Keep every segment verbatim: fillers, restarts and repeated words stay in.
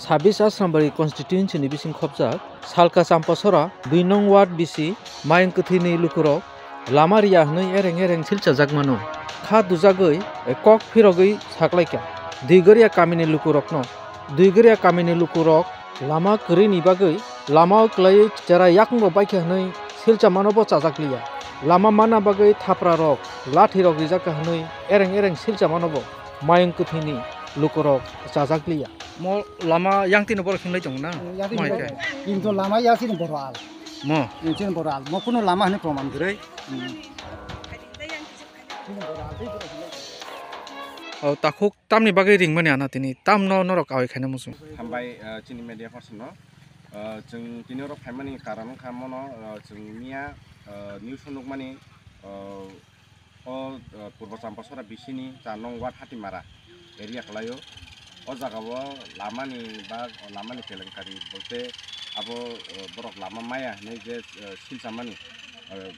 Sabis Asrambari constituency ni bising khopjak Salka Champasora dui nong ward bisi Mayung Kwthwini lukurok lama riya hwnwi ereng ereng silchajak mano. Kha dujagwi kok phirogwi saklaikha Duigoria kamini lukurokno. Duigoria kamini lukurok lama kwrwini bagwi lama o kwlaiwi chera yakung rok baikha hwnwi silcha mano bo chajak liya. Lama manna bagwi thapra rok lathi rok rijak kha hwnwi ereng ereng silcha mano bo Mayung Kwthwini lukurok chajak liya. Mo lama yang tini borok hinlai tongo na? Yang tini Mo hai borok. Khe. Kintu lama ya sini borok al. Mo. Yang sini borok al. Mo kuno lama hwnwi proman kwrwi. Hmm. O takhuk tamni bagwi ringmani ana tini tamno norok awai khaina muchung. Hambai, eh, chini media person no. Eh, chwng tini oro phaimani karon wngkha mono, eh, chwng miya, eh, news o nukmani, eh, o, eh, Purbo Champasora bisini char nong ward Hatimara area kwlaio. O jaga o lamani ba lamani kelenkari bolte abo, eh, borok lama maya hinwi je, eh, silchamani, eh,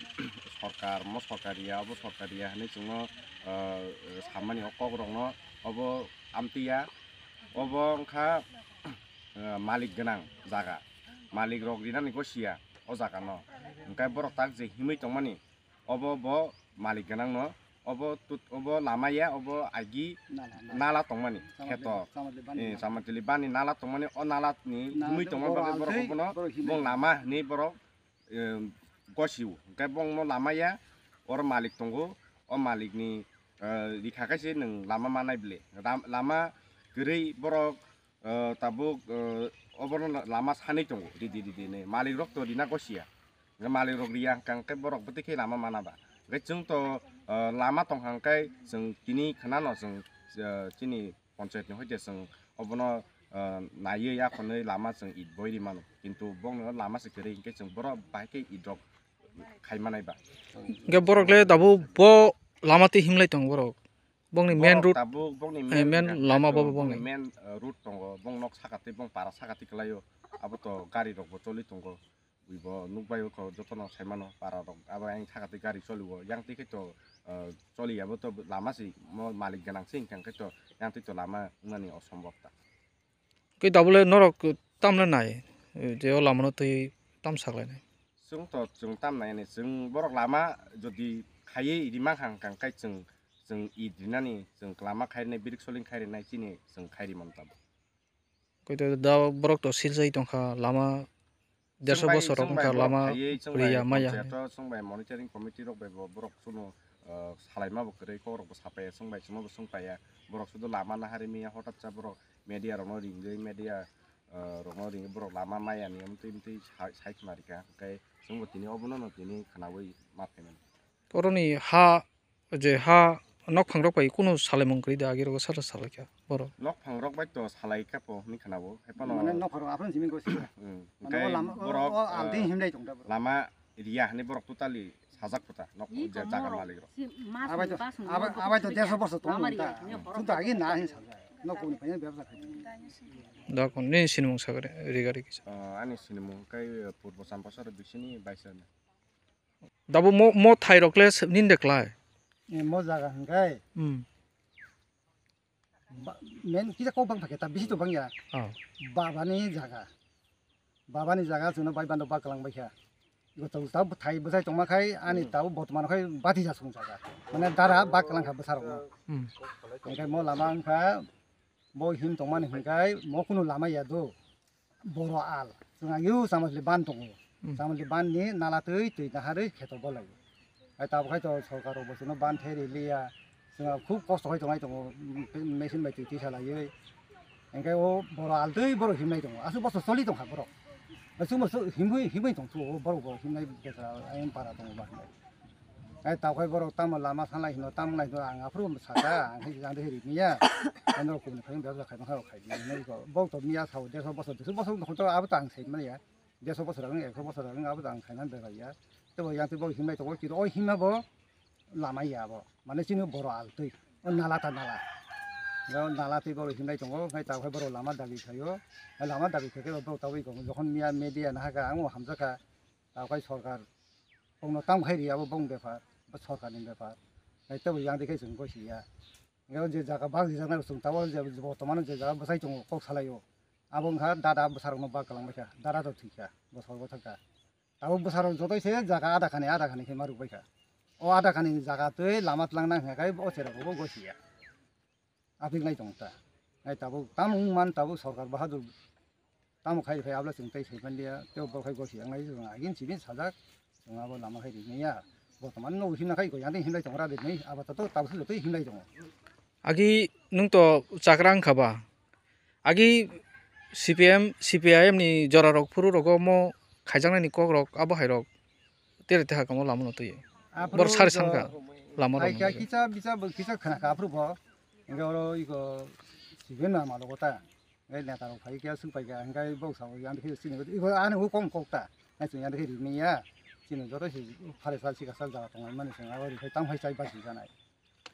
sorkar, mo sorkar ya, abo sorkar ya hinwi chwngno, eh, samani o kokrokno obo amtwi ya. Obo wngkha, eh, malik gwnang jaga, malik rok rinani gosiya o jaga no. Hwnkhe borok tak je himwi tongmani, obo bo malik gwnang no, obo tut-, obo lama ya, obo agi nala, nala. Nala tongmani, Chamatli, kheto. Chamatli bani eh, nala. Chamatli bani nala tongmani, o nala ni nala himwi tongma borok bagwi borok alsai, obono borok himwi bong tongma. Lama hinwi borok, eh, gosio. Hwnkhe bongno lama ya, oro malik tongo, o malik ni, eh, rikha khe se nwng lama manai bwle. Ram-, lama kwrwi borok, eh, tabuk, eh, obono lama sanwi tongo, ridi ridi hinwi. Malik rok to rina gosiya. Hwnkhe malik rok riya hwnkha hwnkhe borok bwtwi khe lama mana ba. Hwnkhe chwng to, eh, lama tongkha hwnkhe chwng tini khwnano chwng, eh, chini ponchayat ni hoite chwng obono, eh, naiwi akhonwi lama chwng it boi ri mano. Kintu bongni o lama se kwrwi hwnkhe chwng borok bahai khe it rok khai manai ba. Hwnkhe borok le tabuk bo lama twi himlai tongo borok. Bongni main road, tabuk bongni eh, main main lama bo bongni main, eh, road tongo, bong nok saka twi, bong para saka twi kwlaio, abo to gari rok bo choli tongo, ui bo nukbai o kho jotono sai mano para rok, abo ayang saka twi gari choli o, yang twi khe to, eh, choli ya bo to lama si mo malik gwnang se hwnkha khe to yang twi to lama wngnani osombob ta. Khe tabole norok tamle nai, je o lama no twi tam saklainai. Chwng to chwng tam nai ani, chwng borok lama jodi khaiwi rima kha hwnkha khe chwng, chwng it rinani, chwng lama khai rinai, birik soling khai rinai chini chwng khai ri mano tabuk. Koi to da borok to siljai tongkha lama. Derso bosor rok wngkha lama riya maya. Chwng bai monitoring committee rok bai bo borok chwngno, ah, salaima bo kwrwi, kok rok bo sapaiya, chwng bai chwngno bo swngpaiya. Borok sudu lama nahari miya, hotat cha borok media rokno ringwi, media, ah, rokno ringwi borok lama maya ni mtwi mtwi sai, sai khna rikha. Hwnkhe chwngbo tini obono no tini khnawi ma phaimani. Oroni ha je ha nokphang rok bai kunu salaimung kwrwi da, agi rogo sara salaikha borok. Nokphang rok bai to salaikha po hwnwi khwnabo, hai phano mane nokphang rok aphano simi gosi. Hmm. Mane hwnkhe o lama, o, borok, o aldi eh, himlai tong da borok. Lama riya hwnwi borok totally sajak kho ta, nok je jaga malik rok. Abai to, abai, abai to derso bosor tong ta. Chwng to agi na hin sajak. Nok kuni phai bebsa khai. Da kon ni sinimung sagare rigari kisa. Ah, ani sinimung kai Purbo Champasora bisini baisa. Dabo mo, mo thai rok le se-, nini de klai? E, mo jaga hwnkhe. Hmm. Ba, men kisa kok bang phakhe ta bisi to bang ya. Oh. Baba ni jaga. Baba ni jaga chwngno bai bando ba kwlang bai kha. Go to ta thai bwsai tongma khai ani. Hmm. Tabo botman khai bati ja sung jaga. Mane dara ba kwlang kha bwsa rok no. Hmm. Hwnkhe mo lama wngkha bo him tongmani hwnkhe mo kunu lama ya do. Boro al. Chwng ang yu Chamatli ban tongo. Hmm. Chamatli ban ni nala twi, twi naharwi kheto bolai. Hai tabuk hai to sorkar rok bo chwngno ban theri liya. Chwng khub kosto khai tongnai tongo, machine bai twi twi salaiwi. Hwnkhe o boro al twi borok himnai tongo. Aswk bosor choli tongkha borok. Aswk bosor himwi, himwi tongthu o borok bo himnai bwsa ayang para tongo ba hwnwi. Ai, tao khai borok tamo lama sanlai hino, tamo nai hino, ang aphuru sakha, ang hai jang de hiri miya. Ano kubuni khai bebsa khai bangkha khai di, nai ko. Bok to miya sao, derso bosor, derso bosor no to abo to ang sai mani ya. Derso bosor ang, ekso bosor ang, abo to ang khai man bebsa ya. Tebo yang tebo himai to kiro, oi hima bo lama ya bo. Mane chini boro al twi. O nala ta nala. Ya nala twi bo himai tongo, khai tao khai borok lama dagi khayo. Lama dagi khai borok tao iko, jokhon miya media nahaka, ang hamjaka. Tao khai sorkar. Bongno tamo khai ri abo bong bepar, bo sorkarni bepar. Hai tebo yang de khai chwng goi si ya. Hwnkhe o je jaga bak rijak nai chwng tabuk je bortomano je jaga bwsai tongo kok salaio. Abo wngkha dada bwsarokno bak kwlangbaikha, dada to thwikha, bosor bo thangkha. Tabuk bwsarok jotoi se jaga ada khani, ada khani khe ma rwkbaikha. O ada khani jaga twi lama twlang nang hwnka khe o cherok bo gosiya. Apik lai tong ta. Ai tabuk tamo wngman tabuk sorkar bahadur tamo khai khai abla chwng tei sai manliya, tei bo khai gosi ang nai chwng agin sibin sajak, chwng abo lama khai rimani ya. Botoman no himna khai go yang himlai tong ra de nei, aba to tabuk se jotoi himlai tongo. Agi nwng to chakra wngkha ba? Agi C P M, C P I M ni jora rok phuru rogo mo khaijaknai ni kok rok abo hai rok tere teha kamo lama no twi. Aphuru Bor sari jo- sankha lama rok Ai kya no. Kisa bisa bo kisa khana ka aphuru bo. Enga oro iko C P M na malo kota. Enga neta rok phai kya sung phai kya enga bo sa yang khe sini iko ani hu kong kok ta. Ngai sung yang khe ri mi ya. Sini joto si phare sal si ka sal jaga tong mani sung abo ri phai tang phai chai ba si janai.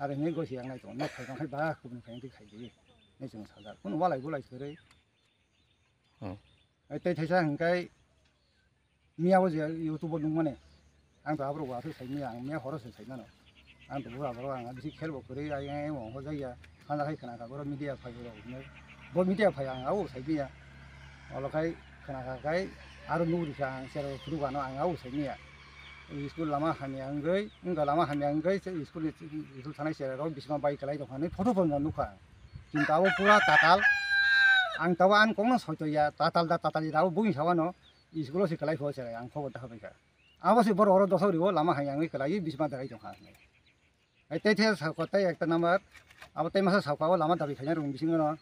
Are hwnwi goi se yang nai tongo, nok phai tong khai ba kubun khai twi khai di. Nai chwng sajak. Kuno walai bulai se kwrwi. Oh. Ai tei thaisa hwnkhai miya bo je YouTube o nukmani. Ang to aborok wa se sai miya, ang miya horo se sai mano. Ang to bura bura ang bisi khel bo kwrwi ai ai mo ho jaya. Khana khai khana ka boro media phai boro. Bo media phai ang au sai miya. Olo khai khana kha khai aro nugri kha ang sero phuru gano ang au sai miya. School lama hamya wngwi, wngkha lama hamya wngwi se school ni, school thanai chera rok bisma bai kwlai tongkha hinwi photo bo nukha ang. Kintu abo pura tatal. Ang tabo ani kokno soito ya, tatal da tatal ya, abo buini sawano school o se kwlai pho chera ang khobor da habai kha. Abo se borok oro dosok rio lama hamya wngwi kwlai bisma dagai tongkha hinwi. Ai tei the sakha tei ekta number, abo tei masa sakha o lama dabai khaina rong bisingo no.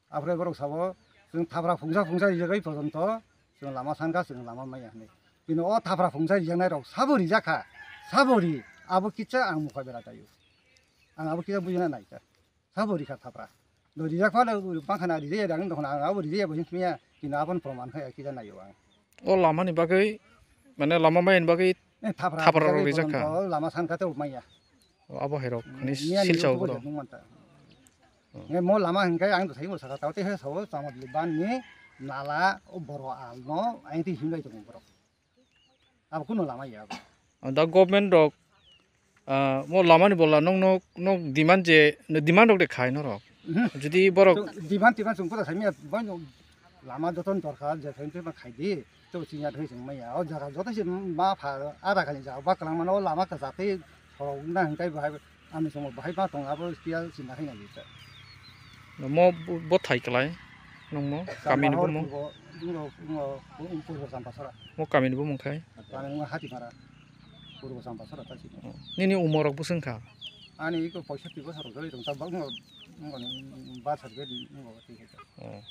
Aphre borok sabo, chwng thapra phungsa phungsa rijagwi pojonto chwng lama sankha, chwng lama maya hinwi. Bini o thapra phungsa rijaknai rok sabo rijakha, sabo ri, abo kisa ang mukha bera tayo. Ang abo kisa bujina naikha. Sabo rikha thapra. Do rijak phano bangkhana rijaya dang dokhna ang abo rijaya bo hinsmiya, bini abon proman khai kisa nayo ang. O lama ni bagwi, mane lama maya ni bagwi Eh, thapra thapra rok rijak rijak kha. Bono lama sankha tei maya. O, abo hai rok, hani Miya ni silsa YouTube o obo rok. Nung manta. Oh. Nge mo lama hinkai ang to sai mo saka tao te he sao chama dili ban ni nala o boro al no ang ti himlai tongo borok. Abo kuno lama ya abo. Da government rok, ah, mo lama ni bola nong nok nok demand je, demand rok de khai norok. Mhm. Jodi borok To demand timan sung pura sai miya ban lama joton dorkar je sai ma khai di. To chini ya thai sung maya. O jaga joto se ma pha ara khani jaga ba kalang mano lama ka jate thok na hintai bahai ani somo bahai ma tong abo kiya sinna khai na di ta. Mo bo thai kalai nong mo kami ni bo mo. Purbo, purbo, purbo, purbo Champasora. Mo kami ni bo mung khai. Kami ni Hatimara. Purbo Champasora ta sini. Oh. Nini umor rok bwswng kha? Ani iko poisatti bosor rok joli tong ta ba ngo ngo ni ba sar be ngo ti khai ta. Oh.